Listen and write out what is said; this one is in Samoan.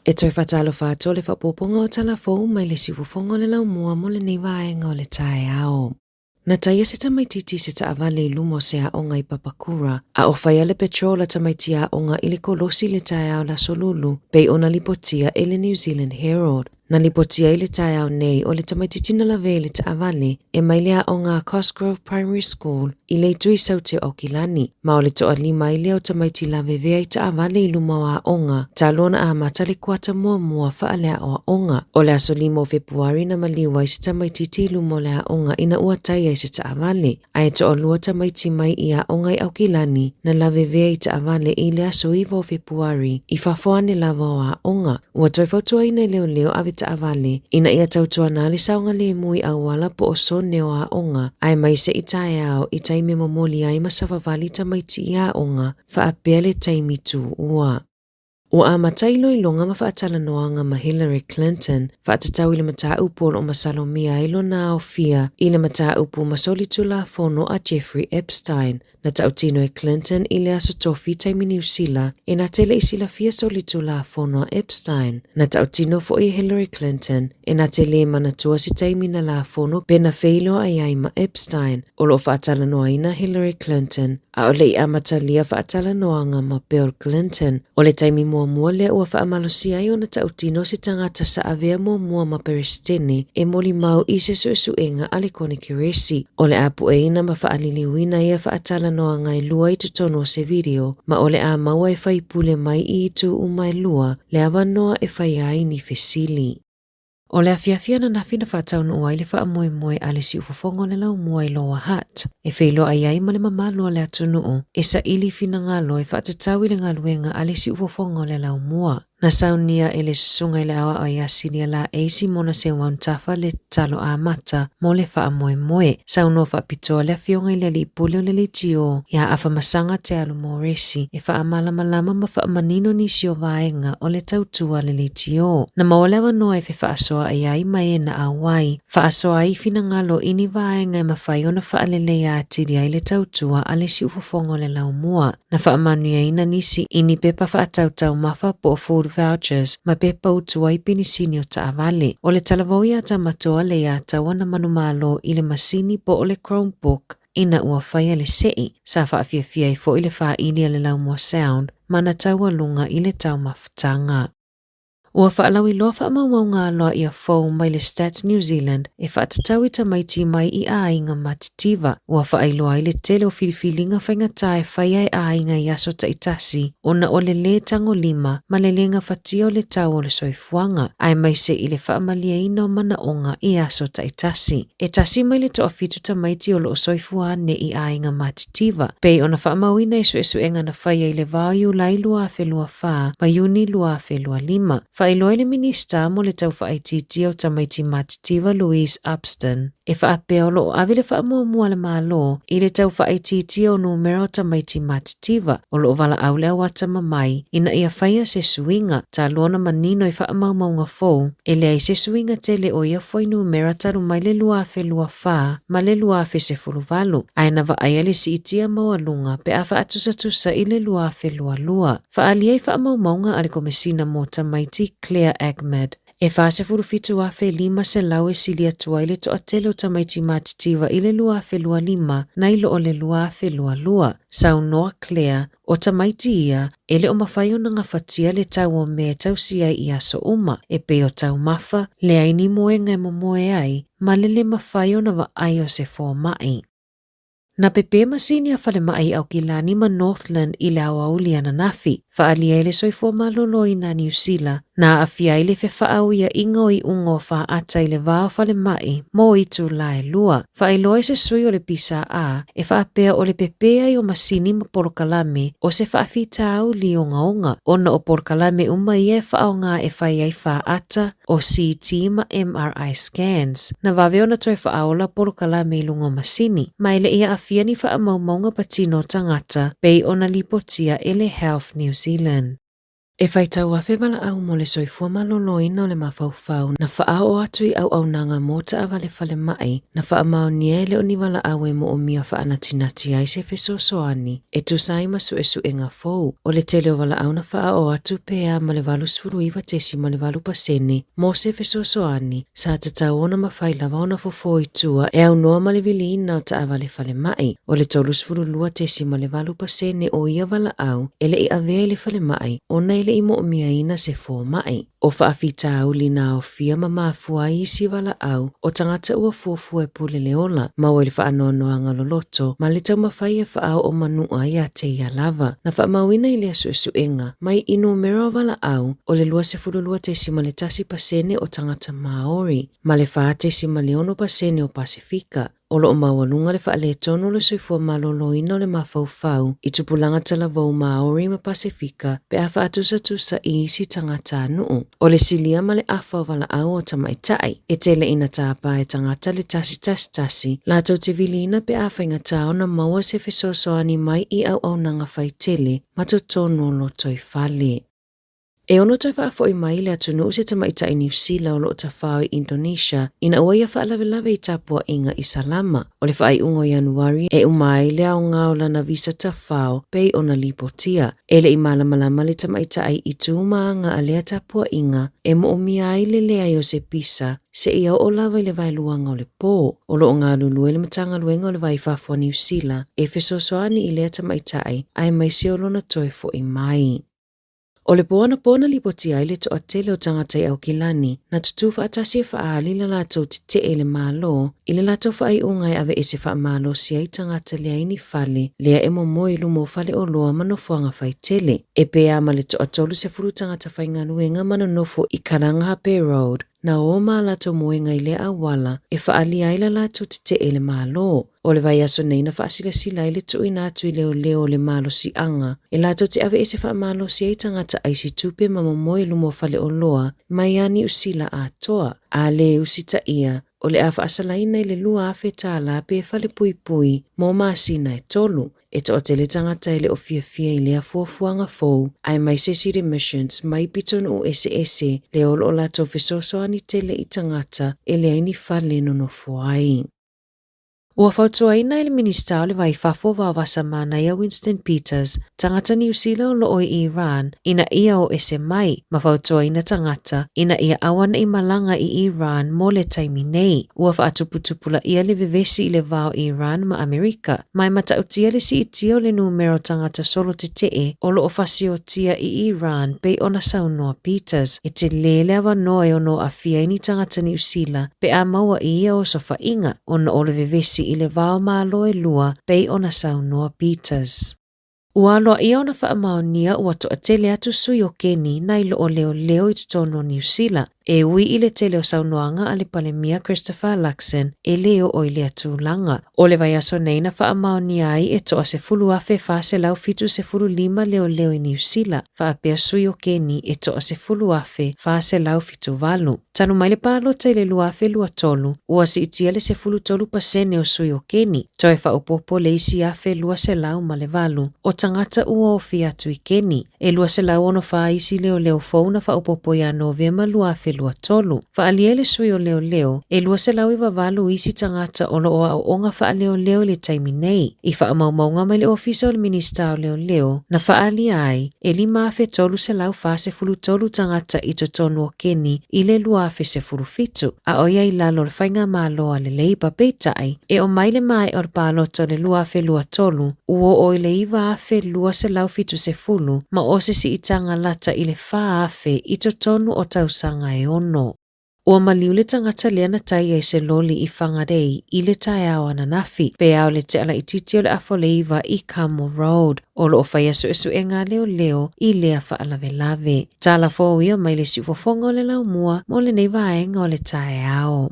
E toe faatalofa atu o le faaopoopoga o tala fou mai le siufofoga o le laumua mo lenei vaega o le taeao. Na taia se tamaitiiti i se taavale i luma o se aoga i Papakura, a o faia le petrol a tamaiti aoga i le kolosi i le taeao o le Aso Lulu, pei ona lipotia e le New Zealand Herald. Na lipotia i le taeao nei o le tamaitiiti na lavea i le taavale e mai le aoga a Cosgrove Primary School i le itu i Saute o Aukilani, ma o le toalima ai lea o tamaiti lavevea i taavale i luma o aoga talu ona amata le kuata muamua faaleaoaoga. O le aso 5 o Fepuari na maliu ai se tamaitiiti i luma o le aoga ina ua tai ai se taavale, ae toalua tamaiti mai i aoga i Aukilani na lavevea i taavale i le aso 9 o Fepuari i fafo ane lava o aoga. Ua toe fautuaina e leoleo ave taavale ina ia tautuana le saogalemu i auala po o sone o aoga aemaise i taeao i taimi e momoli ai ma savavali tamaiti i aoga faapea le taimi tuua. Ua amata iloiloga ma faatalanoaga ma Hillary Clinton faatatau i le mataupu o lo o masalomia ai lona aofia i le mataupu ma solitulafono a Jeffrey Epstein. Na tautino e Clinton i le Aso Tofi taimi Niu Sila e na te le i silafia solitulafono a Epstein. Na tautino foi e Hillary Clinton e na te lē manatua se taimi na lafono pe na feiloai ai ma Epstein. O lo o faatalanoaina Hillary Clinton a o le i amatalia faatalanoaga ma Bill Clinton. O le taimi muamua lea ua faamalosia ai ona tautino se tagata sa avea muamua ma Peresetene e molimau i se suesuega a le Konekeresi. O le a pueina ma faaliliuina ia faatalanoaga e lua i totonu o se video, ma o le a maua e faipule mai i itu uma e lua le avanoa e faia ai ni fesili. O le afiafi ananafi na faataunuu ai le faamoemoe a le siufofoga o le laumua i Lower Hutt, e feiloai ai ma le mamalu o le atunuu e saili finagalo e faatatau i le galuega a le siufofoga o le laumua. Na saunia e le Susuga i le Aoao ia Silia Laei Simona Seumauntafa le tatalo amata mo le faamoemoe. Saunoa faapitoa le Afioga i le Alii Pule o le Leitio ia Afamasaga Tealu Moresi e faamalamalama ma faamanino nisi o vaega o le tautua a le Leitio. Na maua le avanoa e fefaasoaai ai ma e na auai, faasoa ai finagalo i ni vaega e mafai ona faaleleia atili ai le tautua a le siufofoga o le laumua. Na faamanuiaina nisi i ni pepa faatau taumafa po o food vouchers ma pepa utu ai penisini o taavale. O le talavou iā Tamatoa le iā taua na manumalo i le masini po o le Chromebook ina ua faia le se'i, sa faafiafia ai foi le fāili a le Laumua Sound ma na taualuga i le taumafataga. Ua faalauiloa faamaumauga aloaia fou mai le Stats New Zealand e faatatau i tamaiti mai i aiga matitiva. Ua faailoa ai le tele o filifiliga faigata e faia e aiga i aso taitasi ona o le lē tagolima ma le lē gafatia o le tau o le soifuaga, aemaise i le faamalieina o manaoga i aso taitasi. E tasi mai le toafitu tamaiti o lo o soifua ane i aiga matitiva, pei ona faamauina i suesuega na faia i le va o Iulai 2024 ma Iuni 2025. Faailoa i le Minisita mo le Tau Faaitiitia o Tamaiti Matitiva Louise Upston, e faapea o lo o ave le faamuamua a le Malo i le tau faaitiitia o numera o tamaiti matitiva o lo o valaau le auatamamai ina ia faia se suiga talu ona manino i faamaumauga fou e leai se suiga tele o ia fuainumera talu mai le 2024 ma le 2018, ae na vaaia le siitia maualuga pe a faatusatusa i le 2022. Faaalia i faamaumauga a le Komesina mo Tamaiti Claire Ahmed, e 47,500 e sili atu ai le toatele o tamaiti matitiva i le 2025 nai lo o le 2022. Saunoa Claire, O tamaiti ia, e le o mafai ona gafatia le tau o mea e tausi ai i aso uma, e pei o taumafa, leai ni moega e momoe ai, ma le le mafai ona vaai o se fomai. Na pepe masini a falemai i Aukilani ma Northland i le aoauli ananafi, faaalia ai le soifua maloloina a Niu Sila, na aafia ai le fefaauiaʻiga o iuga o faata i le va o falemai mo itulā e lua. Faailoa i se sui o le PSA e faapea o le pepē ai o masini ma polokalame o se faafitauli ogaoga ona o polokalame uma ia e faaaoga e fai ai faata o CT ma MRI scans. Na vave ona toe faaola polokalame i luga o masini, ma e le i aafia ni faamaumauga patino o tagata pei ona lipotia e le Health New Zealand. E faitau 1000 valaau mo le soifua maloloina o le mafaufau na faaoo atu i auaunaga mo taavale falemai na faamaonia e le o ni valaau e moomia faanatinati ai se fesoasoani e tusa ai ma suesuega fou. O le tele o valaau na faaoo atu pe a ma le 89.8% mo se fesoasoani sa tatau ona mafai lava ona fofo i tua e aunoa ma le viliina o taavale falemai. O le 32.8% o ia valaau e le i avea i le falemai ona e le i moomiaina se fomai. O faafitauli na aofia ma mafua ai isi valaau o tagata ua fuafua e pule le ola, maua i le faanoanoaga loloto ma le taumafai e faaoo manua ia te ia lava. Na faamauina i lea suesuega mai i numera o valaau o le 22.1% o tagata Māori ma le 4.6% o Pasefika. O lo o maualuga le faaletonu o le soifua maloloina o le mafaufau i tupulaga talavou Māori ma Pasefika pe a faatusatusa i isi tagatanuu. O le silia ma le afa o valaau o tamaitai, e tele ina tapa e tagata le 111 latou te viliina pe a faigata ona maua se fesoasoani mai i auaunaga faitele ma totonu o lotoifale. E ono toe faafoi mai i le atunuu se tamaitai Niu Sila o lo o tafao i Indonesia ina ua ia faalavelave i tapuaiga i Salama. O le faaiuga o Ianuari e uma ai le aoga o lana visa tafao pei ona lipotia. E le i malamalama le tamaitai i tu ma aga a lea tapuaiga e moomia ai le leai o se pisa seia oo lava i le vaeluaga o le pō. O lo o galulue le Matagaluega o le Va i Fafo a Niu Sila e fesoasoani i lea tamaitai aemaise o lona toe fo'i mai. O le pō anapo na lipotia ai le toatele o tagata i Aukilani na tutū faatasi e faaali le latou tetee i le Malo i le latou faaiuga e aveese faamalosi ai tagata leai ni fale lea e momoe i luma o faleoloa ma nofoaga faitele. E pē a ma le toa 30 tagata faigaluega ma nonofo i Karangahape Road na o ma a latou moega i lea auala e faaalia ai la latou tetee i le Malo. O le vaiaso nei na faasilasila ai le tuuina atu i leoleo o le malosiaga e latou te aveese faamalosi ai tagata aisi tupe ma momoe i luma o faleoloa mai a Niu Sila atoa, a lē usitaia, o le a faasalaina i le $2,000 pe falepuipui mo masina e tolu. E toatele tagata e le o fiafia i lea fuafuaga fou, aemaise Cedar Missions mai pitonuu eseese lea o lo o latou fesoasoani tele i tagata e leai ni fale e nonofo ai. Ua fautuaina e le Minisita o le Va i Fafo Vaovasa Manaia Winston Peters tagata Niu Sila o lo o i Iran ina ia o ese mai, ma fautuaina tagata ina ia aua ne i malaga i Iran mo le taimi nei. Ua faatuputupulaia le vevesi i le va o Iran ma Amerika, ma e matautia le siitia o le numera o tagata solo tetee o lo o fasiotia i Iran pei ona saunoa Peters, e telē le avanoa e ono aafia ai ni tagata Niu Sila pe a maua i ia osofaiga ona o le vevesi i le va o Malo e lua pei ona saunoa Peters. Ua aloaia ona faamaonia ua toatele atu sui o Keni nai lo o leoleo i totonu o Niu Sila, e ui i le tele o saunoaga a le Palemia Christopher Luxon e lē oo i lea tulaga. O le vaiaso nei na faamaonia ai e toa 10,475 leoleo i Niu Sila, faapea sui o Keni e toa 10,478. Talu mai le palota i le 2023, ua siitia le 13% o sui o Keni, toe faaopoopo le isi 1,208 o tagata ua ofi atu i Keni. E 264 isi leoleo fou na faaopoopo ia Novema 2023. Faaalia ai le sui o leoleo, e 298 isi tagata o lo o aooga faaleoleo i le taimi nei. I faamaumauga mai le Ofisa o le Minisita o Leoleo, na faaalia ai, e 5,343 tagata i totonu o Keni i le 2017, a o ia i lalo o le faigamalo a le Labour, peitai, e oo mai le maea o le palota o le 2023, ua oo i le 9,270 ma o se siitaga lata i le 4,000 i totonu o tausaga e ono. Ua maliu le tagata lea na tai ai se loli i Whangarei i le taeao ananafi, pe ao le tea laitiiti o le afa o le 9 i Kamo Road. O lo o faia suesuega a leoleo i lea faalavelave. Tala fou ia mai le siufofoga o le laumua mo lenei vaega o le taeao.